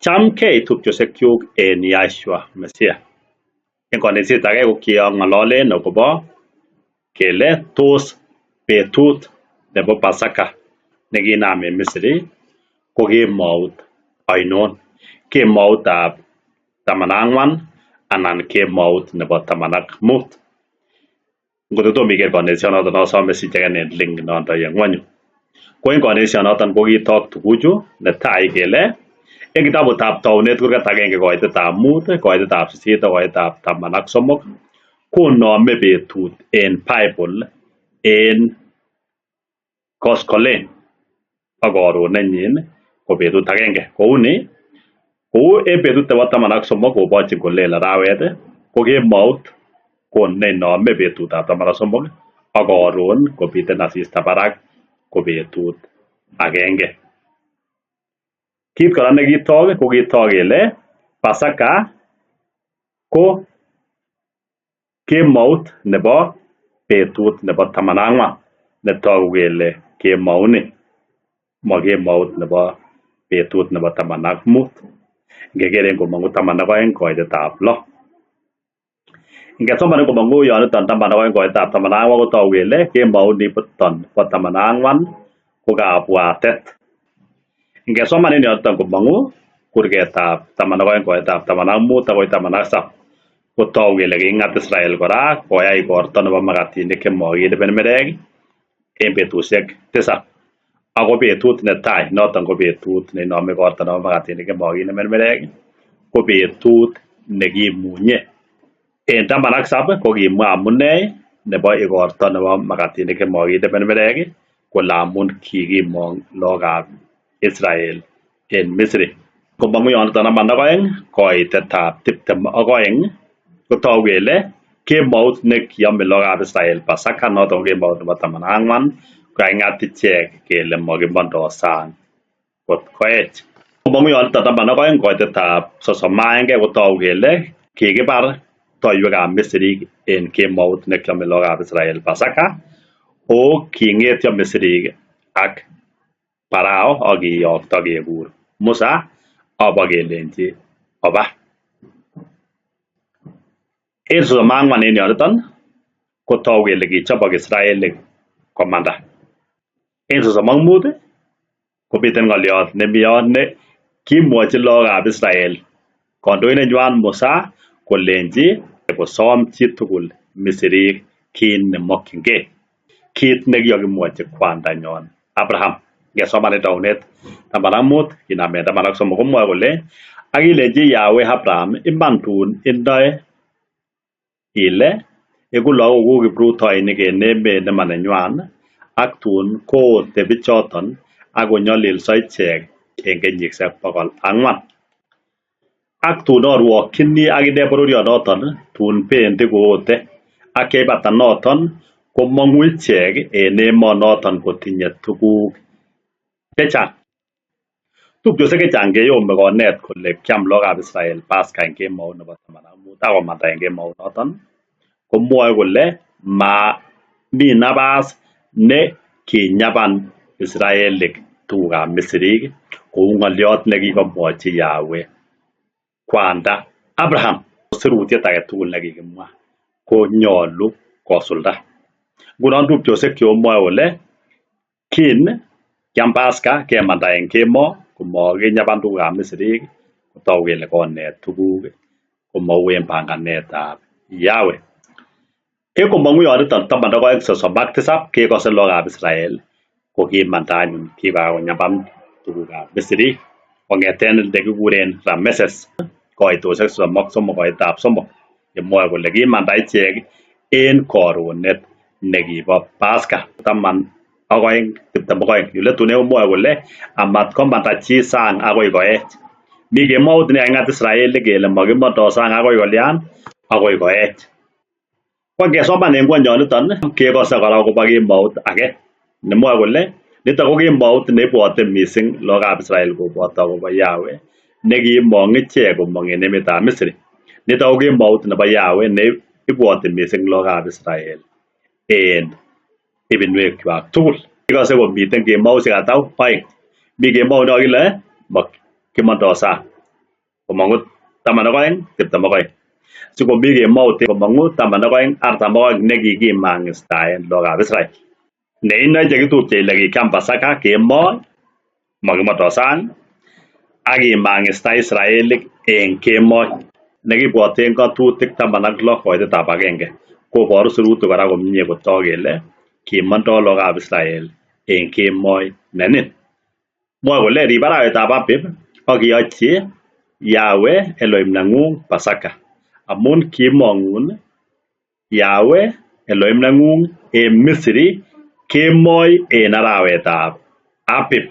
Chamgei tupchosiekyuk en Yahshua Mesiah. En konetisyet age ko kiang'ololen akobo kele tos betut nebo Pasaka nekinam en Misri ko kemout ainon. Kemoutab 14 anan kemout nebo 15. Ngot kotom iker konetisyonoton asome sicheken en link nondo en ngwony yu. Ko en konetisyonoton kokitok tuguchu, netai kele en kitabutab Tounet kurgat agenge koitetab 5, koitetab 8 ak koitetab 13 konome betut en Bible en koskolen ak koronenyin ko betut agenge. Kouni kou en betut nebo 13 kobochin kolel arawet ko kemout ko neinome betutab 13 ak koron komiten asista barak ko betut agenge. Kit kora nekitok ko kitok kele Pasaka ko kemout nebo betut nebo 14 netogu kele kemouni mo kemout nebo betut nebo 15. Ingekeren komong'u 12 koitetab 6. Ingesoman komong'u yoniton 12 koitetab 14 kotogu kele kemout niton bo 14 ko kabwatet. Ingesoman en yoton komong'u kurgetab 12 koitetab 15 akoi 17 kotogu kele kiing'at Israel kora koyai igorto nebo makatinik chemokinde mermerek en betusiek tisab. Ako betut netai noton ko betut neinome igorto nebo makatinik chemokinde mermerek ko betut nekimunye. En 17 kokimwa amune nebo igorto nebo makatinik chemokinde mermerek kole amun kikimong lagokab Israel en Misri. Komong'u yoniton 12 koitetab 22 kotogu kele kemout nekiome lagokab Israel Pasaka noton ko kemout nebo 14 kokaking'at ichek kele mokimondo sang kot koech. Komong'u yoniton 12 koitetab 31 kotogu kele kikibar toiwekab Misrik en kemout nekiome lagokab Israel Pasaka o king'etyo Misrik ak Farao ak kiyokto kekur Musa abakelenji oba. En 34 en yoniton kotogu kele kichobok Israelik komanda. En 35 komiten ng'olyot nemi yon ne kimwochi lagokab Israel kandoindenywan Musa kolenji kosom chitugul Misrik kit nemokyingei. Kit nekikokimwochi kwandanyon Abraham. Ngesoman en tounet 15 kinamen 13 komwoe kole ak ilenchi Yahweh Abraham iman tun inoe ile iku lagokuk kiprutoinik en emet nemanenywan ak tun koote bichoton ak konyolilso ichek en kenyisiek 400. Ak tun orwokyini akine bororyonoton tun bendi koote ak yeibata noton komong'u ichek en emonoton kotinye tuguk chechang. Tupchosiek chechang keyome konet kole kiam lagokab Israel Pasaka en kemout nebo 15 ak komanda en kemout noton komwoe kole mami nabas ne kinyaban Israelik tugukab Misrik kou ng'olyot nekikomwochi Yahweh kwanda Abraham. Sirutiet agetugul nekikimwa konyolu kosulda. Ngunon tupchosiek komwoe kole kin kiam Pasaka kemanda en kemoo komokinyaban tugukab Misrik kotogu kele konet tuguk komou en panganetab Yahweh. En komong'u yoniton 12:37 kekose lagokab Israel kokimanda anyun kikakonyaban tugukab Misrik kong'eten nekikuren Rameses koitosiek 33 koitab 3 yemwoe kole kimanda ichek en koronet nekibo Pasaka 12:22 yuletune komwoe kole amat komanda chi sang akoi koech. Mi kemout nekaking'at Israelik kele mokimondo sang akoi kolyan akoi koech. Ko ngesoman en ngwony yoniton kekose kora akobo kemout age nemwoe kole niton ko kemout neibwote mising lagokab Israel kobwote akobo Yahweh nekimong ichek komong en emetab Misri. Niton ko kemout nebo Yahweh neibwoti mising lagokab Israel en ibinwekwak tugul. Kikose komiten kemousiek atau 2. Mi kemout nekokile mokimondo sang. Komong'u 12:22. Sikomi kemout komong'u 12:42 nekikimangistaen lagokab Israel. Neinoe chekitupche ile kikiam Pasaka kemoi, mokimondo sang, ak kimangista Israelik en kemoi. Nekibwoten ng'atutik 16 koitetab 1 koboru sirutik kora komie kotok kele kimondo lagokab Israel en kemoi nenin. Mwoe kole rib arawetab Abib ak iyochi Yahweh Elohim neng'ung Pasaka amun kiimong'un Yahweh Elohim neng'ung en Misri kemoi en arawetab Abib.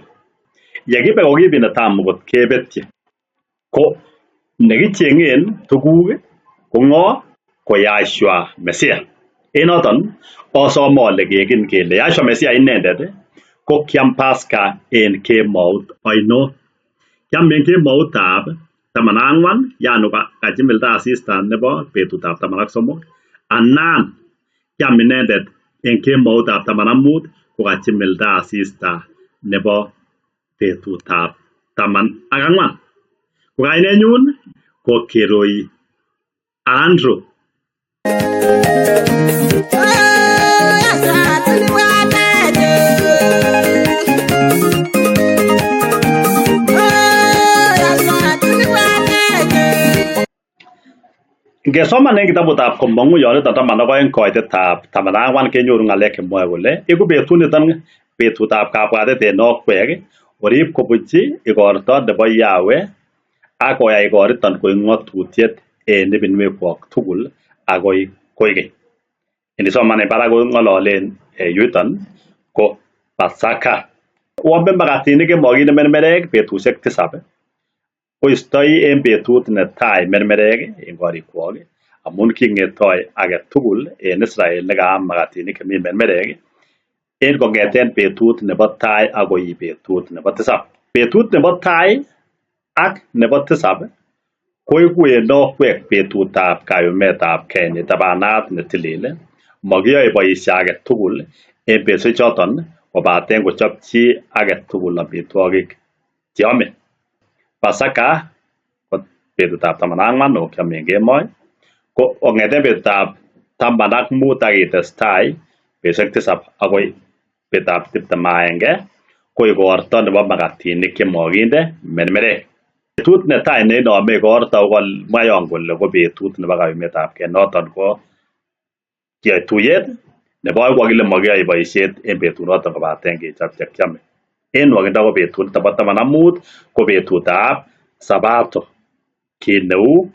Yekibe ko ki binadamu kot kebetyi. Ko nekicheng'en tuguk ko ng'o? Ko Yahshua Messiah. En noton osome ole kekin kele Yahshua Messiah inendet ko kiam Pasaka en kemout ainon. Kiam en kemoutab 14, yani kachimilda asista nebo betutab 13, anan kiam inendet en kemoutab 15 kokachimilda asista nebo betutab 14. Ko kainenyun ko Kirui Andrew. Ngesoman en kitabutab Komong'u yoniton 12 koitetab 14 kenyoru ng'alek chemwoe kole iku betut niton betutab kabwatet en okwek orib kobunchi igorto nebo Yahweh ak koyai igoriton koik ng'atutiet en ibinwekwok tugul akoi koikeny. Inisoman en barak kong'ololen yuton ko Pasaka. Oame makatinik chemokinde mermerek betusiek 7. Oistoi en betut netai mermerek en korikwok amun kingetoi agetugul en Israel nekaam makatinik chemi mermerek en kong'eten betut nebo tai akoi betut nebo 7. Betut nebo tai ak nebo 7 koiku en okwek betutab kayumetabgei netabanat netilil. Mokiyoe boisio agetugul en betusiechoton kobaten kochob chi agetugul amitwogik cheome. Pasaka ko betutab 14 ako kiome en kemoi, ko kong'eten betutab 15 ak itestai betusiek 7 akoi betutab 21 ko igorto nebo makatinik chemokinde mermerek. Betut netai neinome igorto kokamwa yon kole ko betut nebo kayumetabgei noton ko kiyoe tuyet. Nebo oeng kokile mokiyoe boisiet en betunoton kobaten kechob chekiome. En nwokindo ko betut nebo 15 ko betutab Sabato kit neu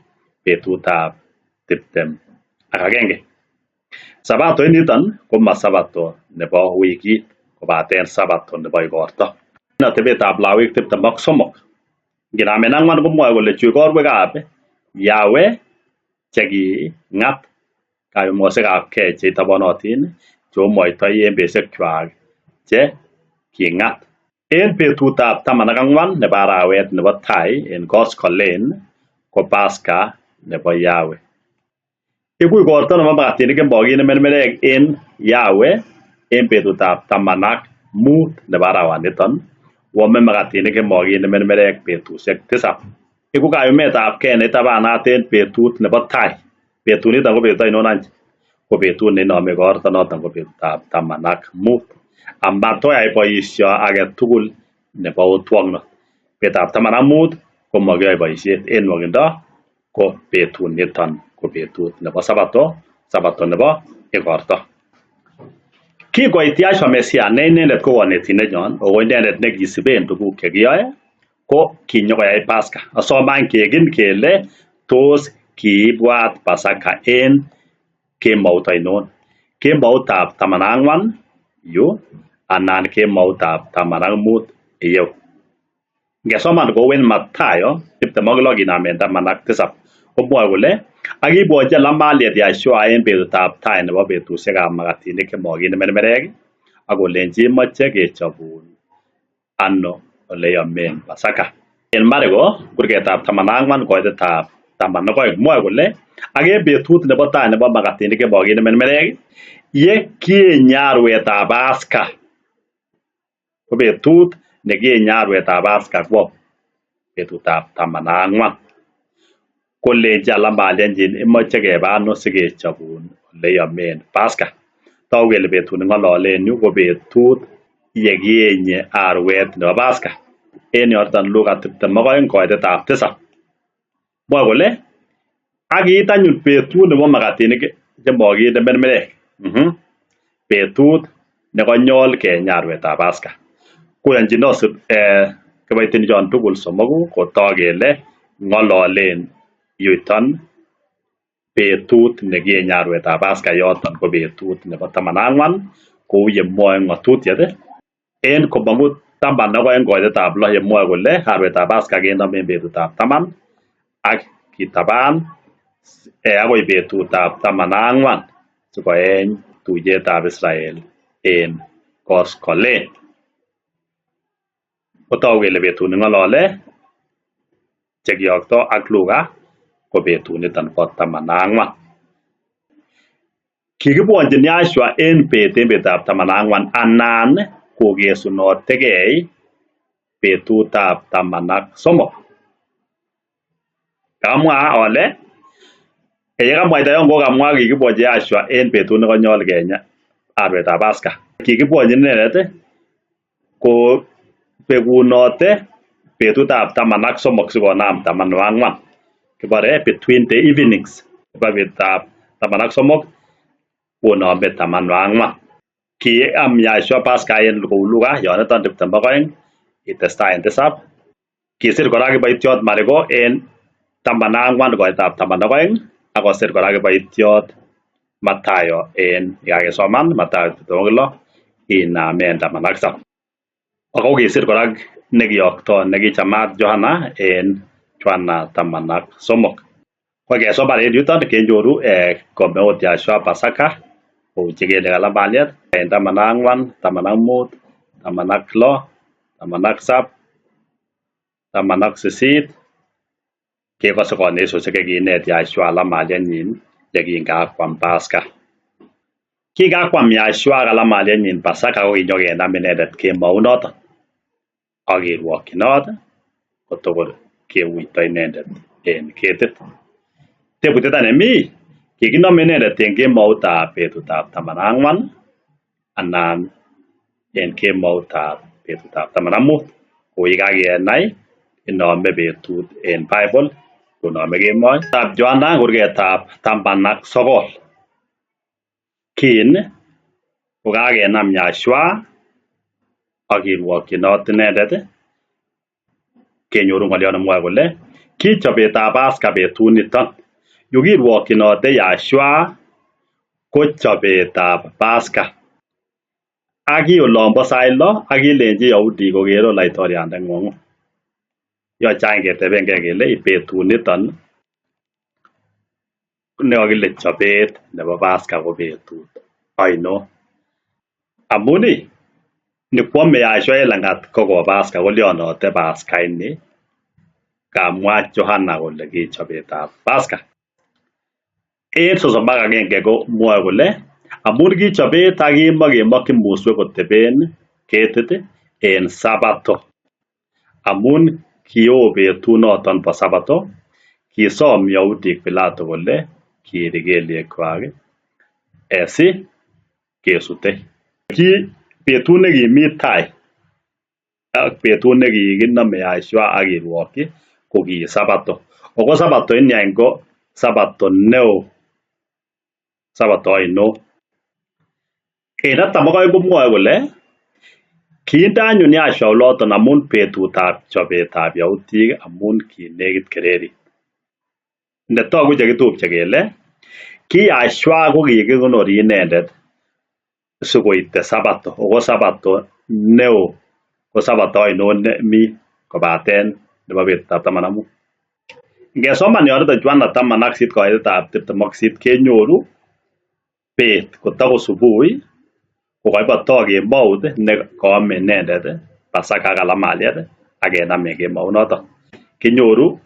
betutab 21. Sabato initon koma Sabato nebo wikit kobaten Sabato nebo igorto. En atebetab Lawik 23 nginamen 4 komwoe kole chu igorwekab Yahweh cheking'at kayumosiekab gei cheitobonotin cheomwoitoi en betusiekwak che king'at. En betutab 14 nebo arawet nebo tai en koskolen ko Pasaka nebo Yahweh. Iku igorto nebo makatinik chemokinde mermerek en Yahweh en betutab 15 nebo arawaniton. Oame makatinik chemokinde mermerek betusiek 7. Iku kayumetab gei neitabanat en betut nebo tai. Betut niton ko betut ainon any? Ko betut neinome igorto noton ko betutab 15. Amatoyai boisio agetugul nebo otwoknot. Betutab 15 komokiyoe boisiet en nwokindo ko betut niton ko betut nebo Sabato, Sabato nebo igorto. Kingoit Yahshua Messiah ne inendet ko konetindenyon ako inendet nekisiben tuguk chekiyoe ko kinyokoyai Pasaka. Asome any kekin kele tos kiibwat Pasaka en kemout ainon? Kemoutab 14 yu anan kemoutab 15 iyeu. Ngesoman kou en Mathayo 26 kinamen 17 komwoe kole ak kibwochi alamaliet Yahshua en betutab tai nebo betusiekab makatinik chemokinde mermerek ak kolenji imoche kechobun ano oleyomen Pasaka. En Mariko kurgetab 14 koitetab 12 mwoe kole ak en betut nebo tai nebo makatinik chemokinde mermerek ye kienye arwetab Pasaka. Ko betut nekienye arwetab Pasaka ko betutab 14. Kolenchi alambalyenyin imoche kebe ano sikechobun oleiomen Pasaka. Togu kele betut neng'olole en yu ko betut yekienye arwet nebo Pasaka. En yoton Luka 22 koitetab 7. Mwoe kole ak kiit anyun betut nebo makatinik chemokinde mermerek. Betut nekonyol keeny arwetab Pasaka. Koyonchinos kiboitinik chon tugul somoku kotok kele ng'ololen yuton betut nekienye arwetab Pasaka yoton ko betut nebo 14 kou yemwoe ng'otutiet en komong'u 12 koitetab lo yemwoe kole arwetab Pasaka kenome en betutab 10 ak kitaban akoi betutab 14 sikoeny tuiyetab Israel en koskolen. Kotogu kele betut neng'olole chekiyokto ak Luka ko betut niton bo 14. Kikibwonchin Yahshua en bet en betutab 14 anan kokesunotegei betutab 13. Kamwa ole yekamwaita yon kokamwa kikibwochi Yahshua en betut nekonyol keeny arwetab Pasaka. Kikibwonchi inendet ko bekunote betutab 13 sikonam 14. Kibore between the evenings nebo betutab 13 konome 14. Kiam Yahshua Pasaka en kou Luka yoniton 22 itestai en 7. Kisir kora kiboitiot Mariko en 14 koitab 12 ak kosir kora kiboitiot Mathayo en yekakesoman Mathayo 26 inamen 17. Ako kisir kora nekiyokto nekichamat Johana en Johana 13. Ko kesoman en yuton kenyoru komeot Yahshua Pasaka kou chekele kalambaliet en 14, 15, 16, 17, 18 kekose konesosiek chekinet Yahshua alamalienyin yekingakwam Pasaka. Kingakwam Yahshua alamalienyin Pasaka kokinyokenam inendet kemounoton ak kirwokyinot kotokor kewito inendet en ketit. Tebutiet any nemi, kikinome inendet en kemoutab betutab 14 anan en kemoutab betutab 15. Kou yekakenai inome betut en Bible konome kemoi. Tab Johana kurgetab 19. Kin kokakenam Yahshua ak kirwokyinot inendet kenyoru ng'oliot nemwoe kole ki chobetab Pasaka betut niton. Yu kirwokyinote Yahshua ko chobetab Pasaka. Ak ki olonbo sait lo ak kilenchi Yahudi kokeron laitoriandeng'wong. Yoche any ketebengei kele betut niton nekokile chobet nebo Pasaka ko betut ainon. Amun nikwome Yahshua en lang'at ko ko Pasaka kolionote Pasaka ini kamwa Johana kole ki chobetab Pasaka. En 31 ko mwoe kole amun ki chobet ak kimokemokyin muswek koteben ketit en Sabato. Amun kio betunoton bo Sabato, kisom Yahudik Pilato kole kiri kelyekwak si kesute. Ki betut nekimi tai ak betut nekikinome Yahshua ak kirwokyi ko ki Sabato. Ako Sabato ini any ko Sabato neo. Sabato ainon. En 42 komwoe kole kiinde anyun Yahshua oloton amun betutab chobetab Yahudik amun kinekit kererit. Netogu chekitupche kele ki Yahshua ko kikikonori inendet sikoite Sabato. Ako Sabato neo ko Sabato ainon nemi kobaten nebo betutab 15. Ngesoman yoniton Johana 18 koitetab 28 kenyoru bet kotako subui kokoiboto kemout nekoome inendet Pasaka ak alamaliet ak kenam en kemounoton. Kinyoru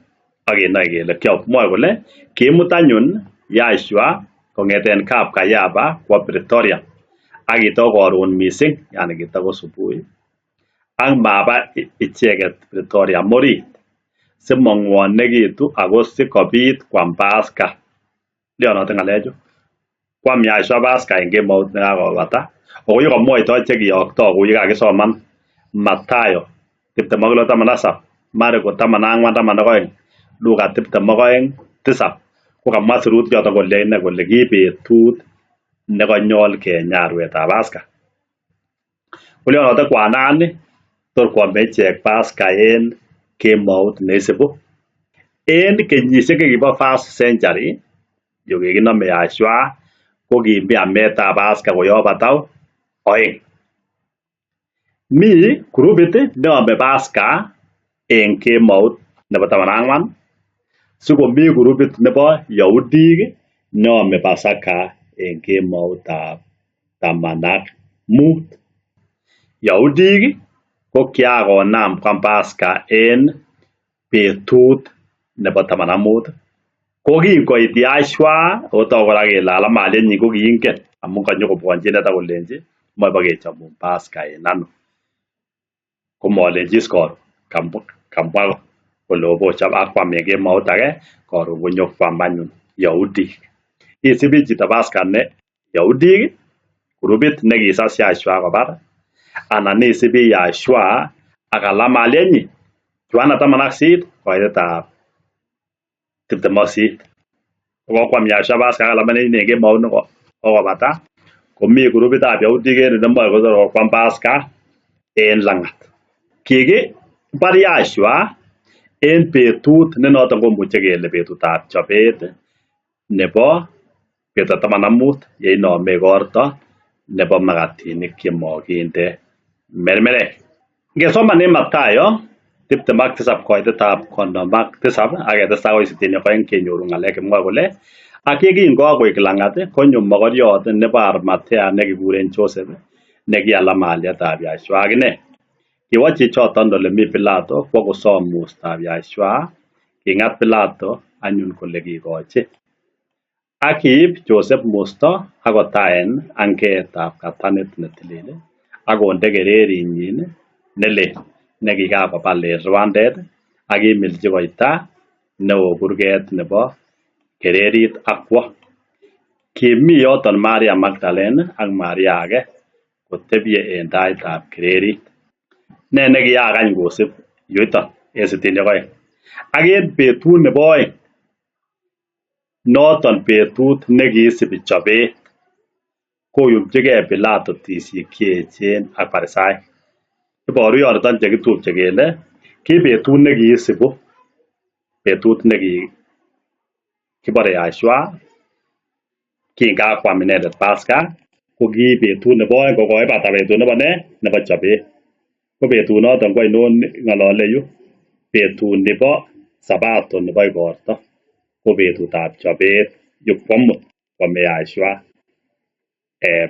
ak kenoe kele mwoe kole kimut anyun Yahshua kong'eten kap Kayaba kwo Pretoria ak kitoko koron mising yani kitoko subui ak maba icheket Pretoria orit. simongwonekitu ako sikobit kwam Pasaka. Lyonote ng'alechu. Kwam Yahshua Pasaka en kemout nekakobata ako yekomwoito chekiyokto kou yekakisoman Mathayo 26:17, Mariko 14:12, Luka 22:7 kokamwa sirutik choton kole ine kole ki betut nekanyol kenya arwetab Pasaka. Kolyonote kwanani tor kwame ichek Pasaka en kemout neisibu. En kenyisiek chekibo first century yukikinome Yahshua kokimi ametab Pasaka koyob atau oeng. Mi grupit neome Pasaka en kemout nebo 14 sikomi grupit nebo Yahudik neome Pasaka en kemoutab 15. Yahudik ko kiakonam kwam Pasaka en betut nebo 15 ko kingoit Yahshua otok kora kele alamalienyin kokiingen amun kanyokobwonchi inendet akolenchi moe bokechomun Pasaka en ano. Komolenjis koron kamwa kole obochob akwam en kemout age koron konyokwam anyun Yahudik. Isibi chito Pasaka ne Yahudik grupit nekisas Yahshua kobar anan isibi Yahshua ak alamalienyin Yohana 18 koitetab 28. Kokokwam Yahshua Pasaka ak alamalienyin en kemout nekokobata komi grupitab Yahudik en yu nemoe kotor kokwam Pasaka en lang'at. Kikibar Yahshua en betut nenoton komuche kele betutab chobet nebo betutab 15 yeinome igorto nebo makatinik chemokinde mermerek. Ngesoman en Mathayo 27 koitetab 57 ak ketestai akoi 62 kenyoru ng'alek chemwoe kole ak yekin kokoik lang'at konyo mokoriot nebo Arimathea nekikuren Joseph nekial amalietab Yahshua akine. Kiwo chichoton olemi Pilato kwo kosom mustab Yahshua. King'at Pilato anyun kole kikochi. Ak kiib Joseph musto ak kotaen angetab katanit netilil ak konde kererinyin nelel nekikakobal en rwandet ak kimilchi koita neo kurget nebo kererit ak kwo. Kimi yoton Maria Magdalene ak Maria age kotebye en taitab kererit. Ne nekiyaak any kosib yuton en 62. Ak en betut nebo oeng noton betut nekiisibi chobet koyumchigei Pilato tisik cheechen ak Farisaek. Iboru yoniton chekitupche kele ki betut nekiisibu betut nekikibore Yahshua kingakwam inendet Pasaka ko ki betut nebo oeng kokoibata betut nebo ne nebo chobet. Ko betunoton ko ainon ng'olole yu? Betut nebo Sabato nebo igorto ko betutab chobet yu kwamut kwame Yahshua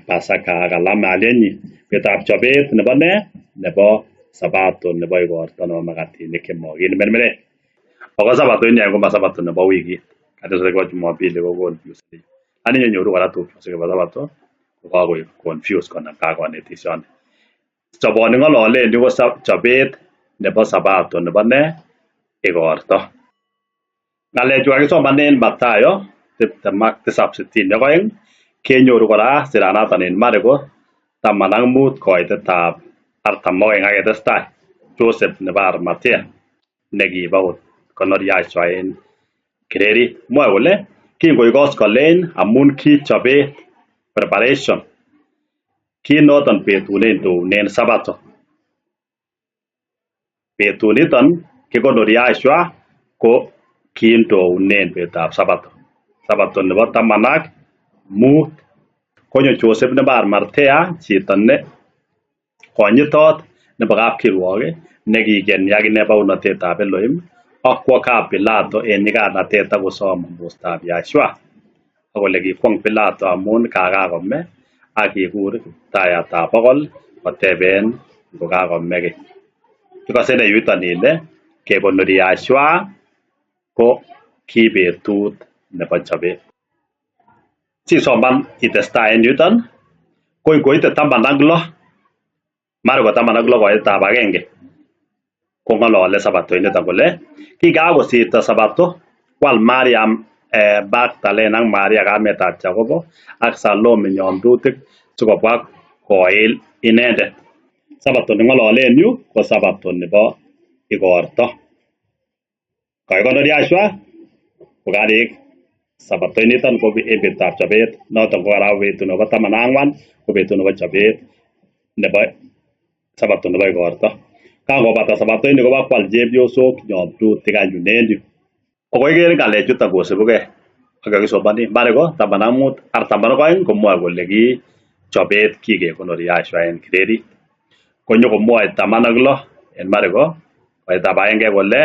Pasaka ak alamalienyin. Betutab chobet nebo ne? Nebo Sabato nebo igorto nebo makatinik chemokinde mermerek. Ako Sabato ini ko ma Sabato nebo wikit. Kanisa nebo Jumapili ko confuse. Ani nyoru kora tupchosiek chebo Sabato kokakoik confused konamkei ak konetisioni. Choboni ng'olole en yu ko chobet nebo Sabato nebo ne? Igorto. Ng'alechu kakisoman en Mathayo 27:62 kenyoru kora siranaton en Mariko 15 koitetab 42 ak ketestai Joseph nebo Arimathea nekibo kokonor Yahshua en kererit. Mwoe kole kingoik koskoleny amun ki chobet preparation ki noton betut neindounen Sabato. Betuniton kikonori Yahshua ko kiindounen betutab Sabato. Sabato nebo 15. Konyo Joseph nebo Arimathea chito ne konyitot nebo kapkirwok nekikeni akine baunatetab Elohim ak kwo kap Pilato en nyiganatet ak kosom mustab Yahshua. Ak kole kikwong Pilato amun kakakome ak kikur kiptayatab bokol koteben ngokakome kiy. Ikose ne yuton ile kekonori Yahshua ko ki betut nebo chobet. Sisoman itestai en yuton ko ingoite 16 Mariko 16 koitetab 1 Kong'olole sabato initon kole kikakosirto sabato kwal Mariam Magdalene ak Maria kametab Jacobo ak Salome nyomdutik sikobwa koil inendet. Sabato neng'olole en yu ko sabato nebo igorto. Kakikonor Yahshua kokarik sabato initon ko en betutab chobet noton ko kora betut nebo 14 ko betut nebo chobet nebo sabato nebo igorto. Kangobata sabato ini kobakwal chepyosok nyomdutik anyun en yu. Ako ikere ng'alechuton kosibugee ak kakisomoni Mariko 15 42 komwoe kole ki chobet kikekonori Yahshua en kirerit. Konyokomwoe 16 en Mariko koitab aenge kole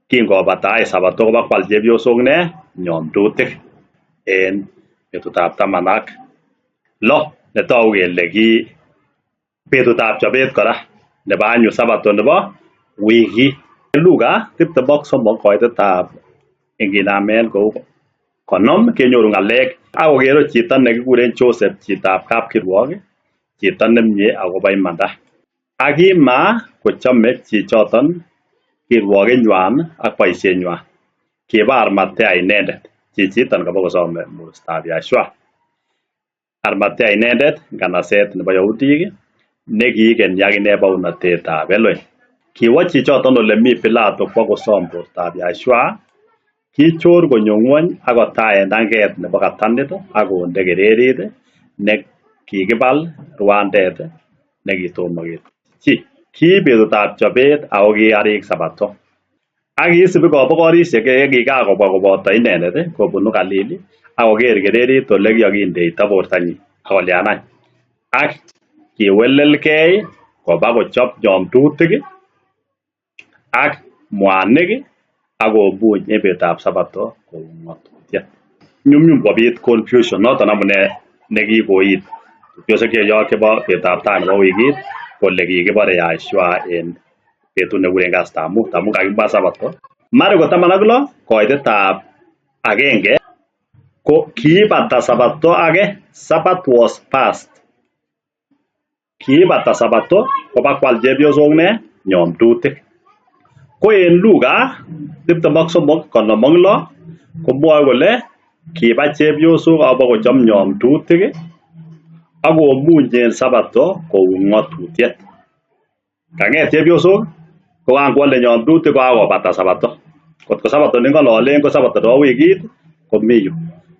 kingobata any sabato kobakwal chepyosok ne nyomdutik en betutab 16 netogu kele ki betutab chobet kora nebo anyun sabato nebo wikit. Luka 23 koitetab inginamen kou 50 kenyoru ng'alek ak kokere chito nekikuren Joseph chitab kapkirwok chito nemie akobo imanda. Ak kima kochome chichoton kirwokenywan ak boisienywan. Kibo Arimathea inendet chichiton kobokosome murustab Yahshua. Arimathea inendet nganaset nebo Yahudik nekiigeni akine bounotetab Elohim. Kiwo chichoton olemi Pilato kwo kosom bortab Yahshua, kichor konyo ng'wony ak kotaen tanget nebo katanit ak konde kererit ne kikibal rwandet nekitomo chi. Ki betutab chobet ako kiarik sabato. Ak kiisubi kobokorisiek yekikakobwa koboto inendet kobunu Galili ak koker kererit ole kikakindeito bortanyin ak kolyan any. Ak kiwelelgei koba kochob nyomdutik ak mwanik ak komuny en betutab sabato kou ng'atutiet. Nyumnyum kobit confusion noton amune nekikoit tupchosiek chechok chebo betutab tai nebo wikit kole kikibore Yahshua en betut nekikuren kasitab mut amun kakimwa sabato. Mariko 16 koitetab agenge ko kiibata sabato age Sabbath was past. Kiibata sabato kobakwal chepyosok ne nyomdutik. Ko en Luka 23 56 komwoe kole kiba chepyosok abakochob nyomdutik ak komuny en sabato kou ng'atutiet. Kang'et chepyosok kokan kwole nyomdutik kokakobata sabato. Kotko sabato neng'ololen ko sabato nebo wikit komi yu.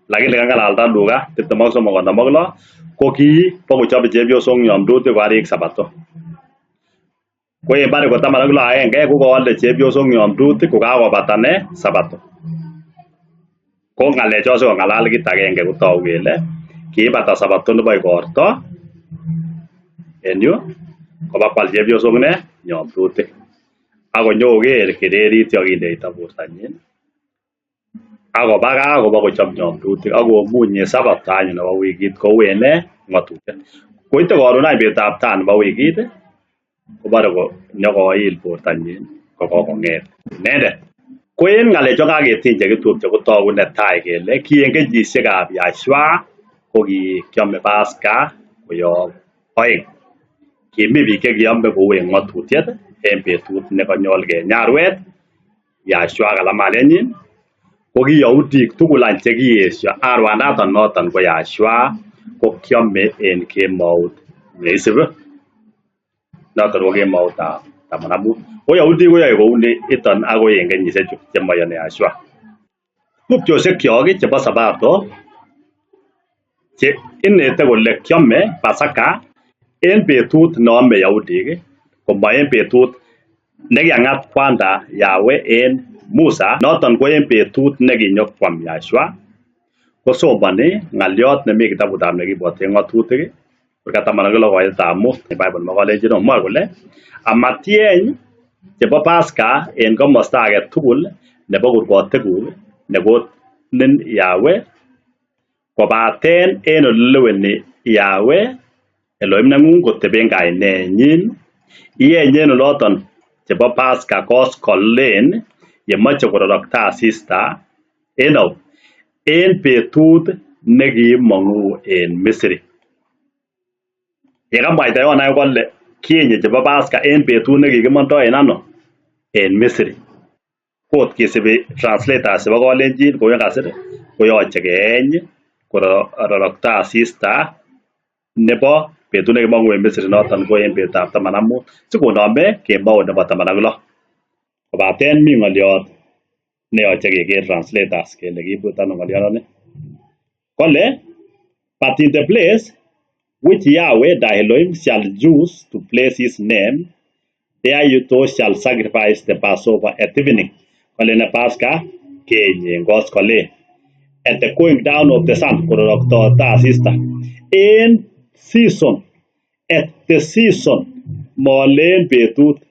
Lakini kang'alalda Luka 23 56 ko ki bokochobe chepyosok nyomdutik kokarik sabato. Ko en Mariko 16 ko koole chepyosok nyomdutik kokakobata ne sabato. Ko ng'alechon sikong'alal kit agenge kotogu kele kiibata sabato nebo igorto en yu kobakwal chepyosok ne nyomdutik. Ak konyokoker kererit yekokindeito bortanyin ak koba gaa kobokochob nyomdutik ak komuny en sabato anyun nebo wikit kou en nee ng'atutiet. Koite koron any betutab tai nebo wikit kobore nyokoil bortanyin kokokong'et inendet. Ko en ng'alechon kaketiny chekitupche kotogu netai kele ki en kenyisiekab Yahshua ko kikiome Pasaka koyob oeng. Kimi biik chekiome kou en ng'atutiet en betut nekanyol kenyarwet Yahshua kalam malyenyin ko ki Yahudik tugul any chekiesio arwanaton noton ko Yahshua ko kiome en kemout neisibu noton ko kemoutab 15. Ko Yahudik koyoe kou niton akoi en kenyisiechu chemoyoni Yahshua. Tupchosiekyok chebo sabato che inete kole kiome Pasaka en betut neome Yahudik komo en betut nekiang'at kwanda Yahweh en Musa noton ko en betut nekinyokwam Yahshua kosomoni ng'alyot nemi kitabutab nekibwoten ng'atutik kurga 16 koitetab mut Bible mokolenjin mwoe kole amatieny chebo Pasaka en komosta age tugul nebo kurgotikuk nekonin Yahweh kobaten en oleleweni Yahweh Elohim neng'ung koteben kainenyin ieny en oloton chebo Pasaka koskolen yemoche kororokto asista en au en betut nekiimong'u en Misri. Yekamwaita Yohana kole kienye chebo Pasaka en betut nekikimondo en ano? en Misri. Kot kisibi translators chebo Kalenjin kou yekasir koyoche keeny kororokto asista nebo betut nekimong'u en Misri noton ko en betutab 15 sikonome kemou nebo 16. Kobaten mi ng'olyot neyoche keker translators kele kiibut ano ng'olyondoni. Kole but in the place which Yahweh thy Elohim shall choose to place his name, there you thou shall sacrifice the Passover at evening. Kole ne Pasca keenye en koskoleng at the going down of the sun kororoktote asista en season at the season molen betut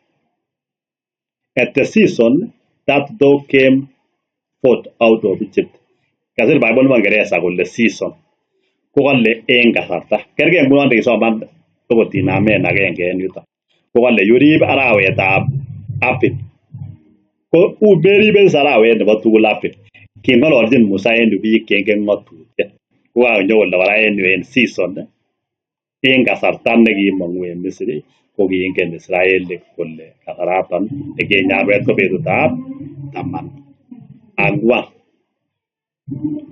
at the season that thou came forth out of Egypt. Kasir Bible nebo Ngeresa kole season kokole en kasarta. Kerkei ngunon ndisoman okot inamen agenge en yuton. Kokole yurib arawetab Abib. Ko meribe is arawet nebo tugul Abib. King'ololchin Musa en yu biik cheingen ng'otutiet. Kokakonyo kole kora en yu en season en kasarta nekimong'u en Misri kokingen Israelik kole kasaraton nekenye arawet ko betutab 14.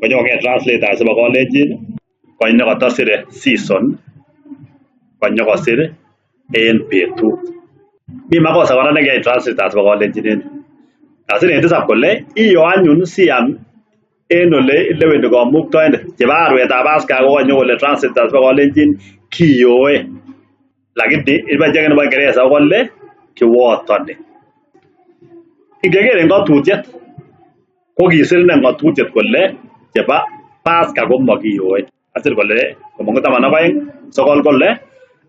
Konyokong'et translators chebo Kalenjin konyokotosire season konyokosir en betut. Mi makosa kora nekiyai translators chebo Kalenjin en yu. Kasir en tisab kole iyo anyun siam en ole leweni kamuktaindet chebo arwetab Pasca kokonyo kole translators chebo Kalenjin kiyoe. Lakini icheket nebo Ngeresa kokole kiwotoni. Ingeker en ng'otutiet kokisir ine ng'otutiet kole chebo Pasca komokiyoe. Kasir kole komong'u 12:9 kole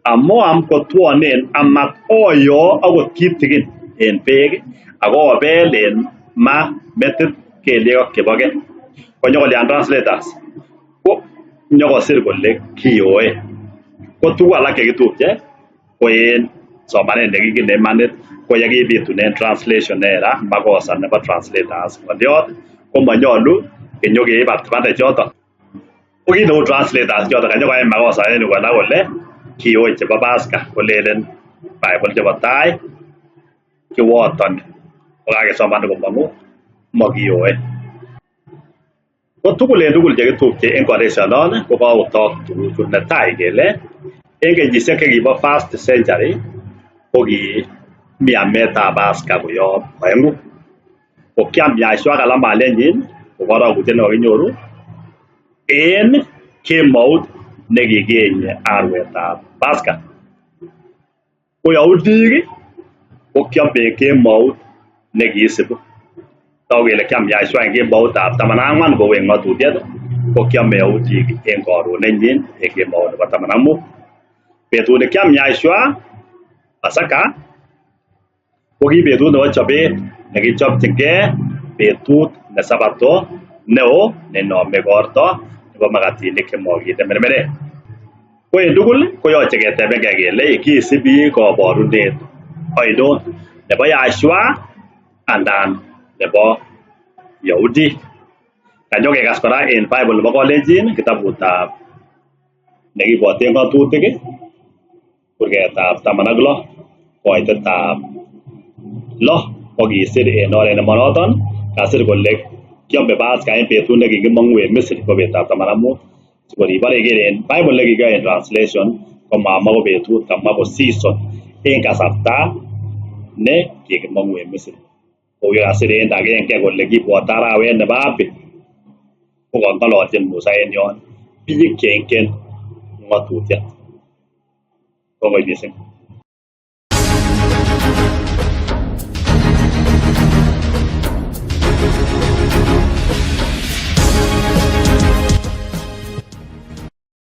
amoam kotwonen amat oyoo akot kitikin en beek ak obel en ma metit, kelyek ak cheboge. Konyokolyan translators ko nyokosir kole kiyoe. Ko tuguk alak chekitupche ko en somanet nekingen imanit ko yekibitunen translation error makosa nebo translators ng'olyot komonyolu kinyokeib advantage choton. Ko kit neu translators choton kanyokoyai makosa en yu kora kole kiyoe chebo Pasca kolelen Bible chebo tai kiwotoni kokakesoman komong'u mokiyoe. Ko tugul en tugul chekitupche en quotation ko kakotok tuguchu. Netai kele en kenyisiek chekibo first century kokimi ametab Pasca koyob oeng'u. Ko kiam Yahshua kalamalienyin ko korokutiet nekokinyoru en kemout nekikenye arwetab Pasca. Ko Yahudik ko kiome kemout nekiisibu. Togu kele kiam Yahshua en kemboutab 14 kou en ng'otutiet ko kiame Yahudik en koronenyin en kemout nebo 15. Betut nekiam Yahshua Pasaka ko ki betut nebo chobet nekichopchingei betut ne sabato neo nenome igorto nebo makatinik chemokinde mermeret. Ko en tugul koyoche ketebengei kele kisibi koborunet oinon nebo Yahshua anan nebo Yahudik. Kanyokekas kora en Bible nebo Kalenjin kitabutab nekibwoten ng'otutik kurgetab 16 koitetab 6 kokisir en oret nemonoton kasir kole kiome Pasca en betut nekikimong'u en Misri ko betutab 15 sikor ibore iker en Bible nekikiyoe en translation komamwa ko betut kamwa ko season en kasarta ne kikimong'u en Misri. Kou yekasir en agenge kole kibwote arawet nebo Abib kokong'ololchin Musa en yon biik cheingen ng'otutiet. Kongoi missing.